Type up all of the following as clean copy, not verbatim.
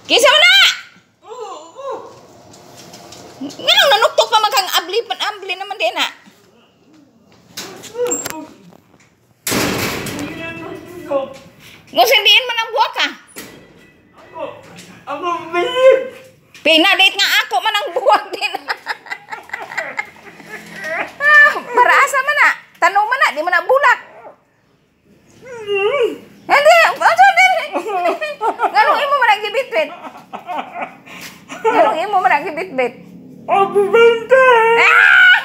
Kinsa man na? Nganong nanuktok pa man kang abli pan abli naman din na. Ngusin diin man ang buwak ka. Ako bilib. Pinalit nga ako man ang buwak din. Ah, para asa man na? Tanong man na, di man na bulak. Hindi, ano din? Nganong imo man ang gibitbit? Nganong imo man ang gibitbit? Happy Valentine! Ah!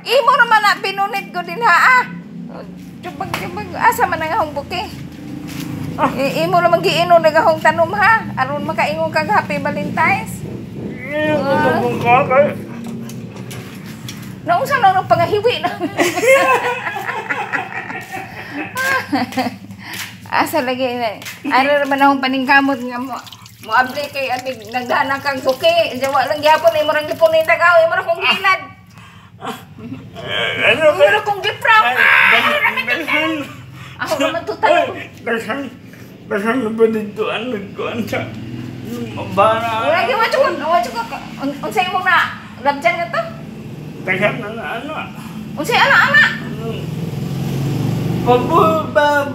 Imo naman na pinunit ko din ha ah. Tubag tubag asa man ang ahong buke. Imo naman giinom nag ahong tanom ha. Aron makaingon kag Happy Valentine's. Naunsa na nung pangahiwi na. Asa lagi na. Ara naman akong paningkamot nga mo. Moabli kay abig nagdana kang buke. Jawa lang gyapon imo rang gipunin tagaw imo ra kong gilad. Ano Imo ra kong gipram. Ako naman to tanong. Daghan. Daghan na ba dito ang nagkuhan sa bara? Wala gyud wa jud wa jud unsa imong na labjan nga to? Daghan na na ano. Unsay ana ana? Pabu ba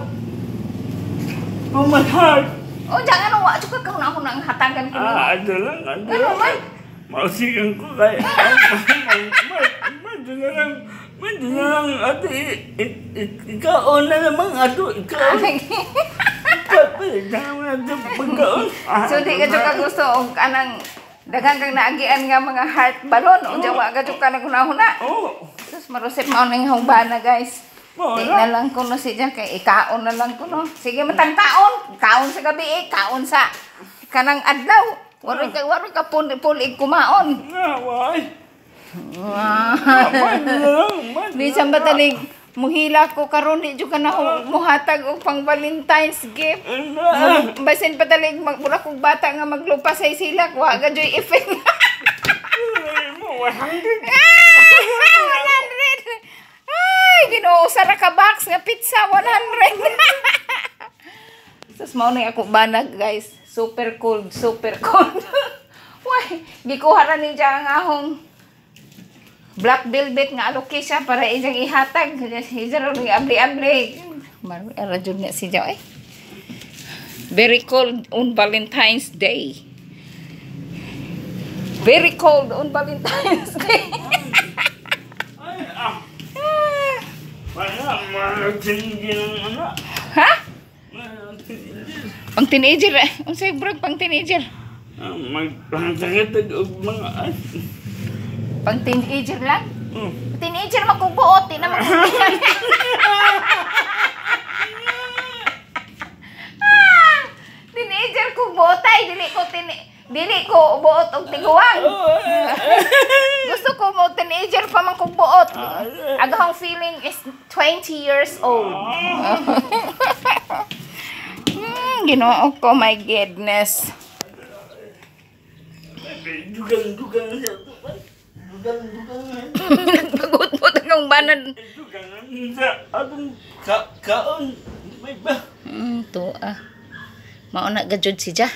pumahal. O diyan ano wa jud ka kauna ako nang hatagan ko nimo. Ah, ano lang, ano Ano lang. man? Mausikan ko kay medyo na lang, medyo na lang, ate, ikaw na naman, ato, ikaw. Papalit na naman ato pagkaon. So di ka jud ka gusto og anang daghan kang naagian nga mga heart balon unsa wa ka jud ka naghuna-huna. Oo. Sus marusip mao nang ihong bana guys. Mao Di na. na lang kuno siya kay ikaon na lang kuno. Sige matang kaon, kaon sa gabi eh, kaon sa kanang adlaw. Waroy ka waroy ka puli kumaon. Nga, why? Wow. Medyo na lang, medyo Bisan na ba talig muhila ko karon di jud ka na muhatag og pang Valentine's gift. lang. Basin pa talig magmura kog bata nga maglupa sa silak, wa ka joy effect. Ay, mo, 100. Ah, 100. Ay, Ginoo sa ra ka box nga pizza 100. Sus mao na ako banag guys. Super cold, super cold. Why, gikuha ra ni ang ahong black velvet nga alokesia para iyang ihatag. Iya ra ni abli-abli. Maro era jud nga siya eh. Very cold on Valentine's Day. Very cold on Valentine's Day. Ay, ah. Wala, mga ng anak. Ha? Mga teenager. Pang teenager eh. Unsay brag pang teenager? Ah, magpasakit og mga as. Pang teenager lang? Oh. Teenager makubuot, di na makubuot. Ah, teenager ko buotay, dili ko buot og tiguang. Gusto ko mo teenager pa man kong buot. Ang akong feeling is 20 years old. Ginoo ko, my goodness. Dugang-dugang sa tupan. Dugang-dugang. Nagpagutpot akong banan. Dugang sa atong kaon. May ba? To ah. Mao na gajud si Ja.